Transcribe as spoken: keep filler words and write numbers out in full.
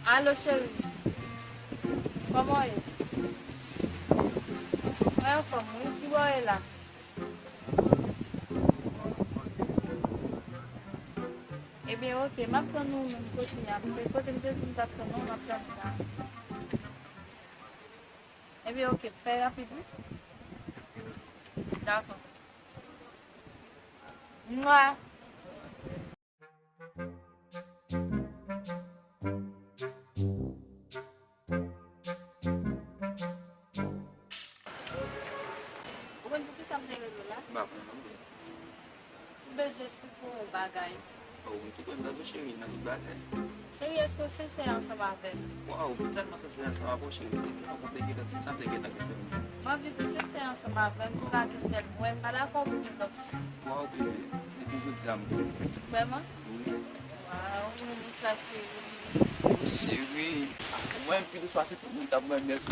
Alo, cheri. Kòman w ye? Mwen anfòm, wi. Ki bò w ye la? Ebyen, oke, m ap tann ou menm kote a. Kote m te di m t ap tann ou, m ap tann ou la. Ebyen, oke, fè rapid, wi. Dakò. Mwa. Ou konn poukisa m te rele w la? M pa konn non. M bezwen eksplike w yon bagay. Oh, m tou konn tande w, cheri, nan tout bagay. Cheri, èske w sensè ansanm avè m? Waw, m tèlman sensè ansanm avè w, cheri. Depi nou kontre gentan, ti sa m te gentan konsène. M anvi pou w sensè ansanm avè m, pou pa gen sèl mwen, m pa dakò pou gen lòt fi. Waw, bebe, depi jodi a m vle. Vrèman? Wi. Waw, m renmen sa, cheri. Cheri, mwen pi dous pase tout moun k ap mwen mèsi.